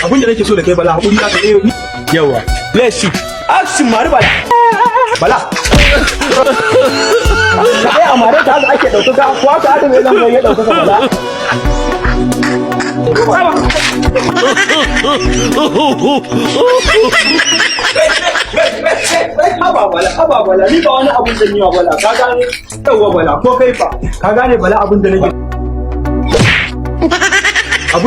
Abin da nake so da kai, Bala, hakuri za ka yi. Yawa, let's shoot. Action! Mari Bala. Bala, kai a mare ta, haka ake ɗaukaka ko haka Adam ya zama ya ɗaukaka, Bala. Haba Bala, haba Bala, ni ba wani abun da ni wa Bala, ka gane? Yawa Bala, ko kai fa ka gane Bala, abin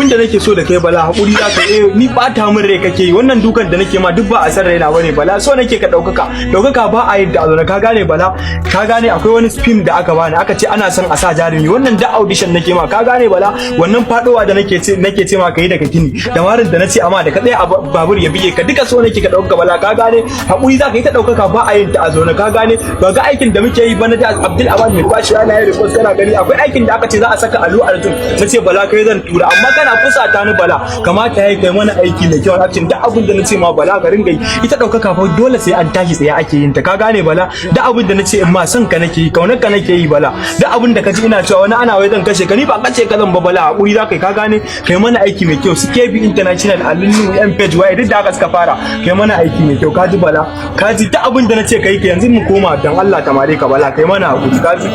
da nake so da kai, Bala, hakuri za ka yi. Ni bata min rai kake yi. Wannan dukan da nake ma duk ba a san raina bane, Bala. So nake ka daukaka. Daukaka ba a yadda a zaune, ka gane, Bala? Ka gane, akwai wani film da aka bani, aka ce ana son a sa jarumi. Wannan da audition nake ma, ka gane, Bala? Wannan fadowa da nake ce ma kai daga gini, da marin da nace amma da ka tsaya a babur ya bige ka, duka so nake ka dauka, Bala, ka gane? Hakuri za ka yi ta. Daukaka ba a yin ta a zaune, ka gane? Ba ga aikin da muke yi ba na da Abdul Aman mai kwashi ana yi request. Kana gani, akwai aikin da aka ce za a saka Alu Arjun, nace Bala kai zan tura, amma kana fusata ni. Bala, kamata yayi kai mana aiki mai kyau, action. Duk abin da nace ma, Bala, ka ringa yi. Ita daukaka fa dole sai an tashi tsaye ake yin ta, ka gane, Bala? Duk abin da nace in ma, son ka nake yi, kaunar ka nake yi, Bala. Duk abin da kaji ina cewa wani ana wai zan kashe ka, ni ba kace ka zan ba, Bala. Hakuri za ka yi, ka gane? Kai mana aiki mai kyau. Su KB International, Alinu M Page, waye, duk da haka suka fara. Kai mana aiki mai kyau, ka ji, Bala? Ka ji, duk abin da nace kai ka. Yanzu mu koma dan Allah ta mare ka, Bala. Kai mana hakuri, ka ji?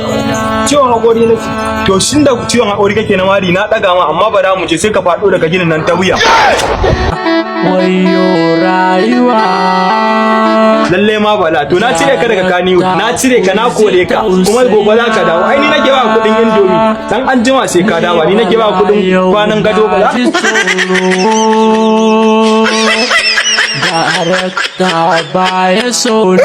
Ciwon hakori nake. To shin da ciwon hakori kake na mari, na daga ma, amma ba za mu je sai ka faɗo daga ginin nan ta wuya. Wayo rayuwa. Lalle ma, Bala, to na cire ka daga kaniyu, na cire ka, na kore ka, kuma gobe za ka dawo. Ai ni nake ba kudin Indomie, dan an jima sai ka dawo. Ni nake ba kudin kwanan gado, Bala. Ji tsoro. Darakta baya so na.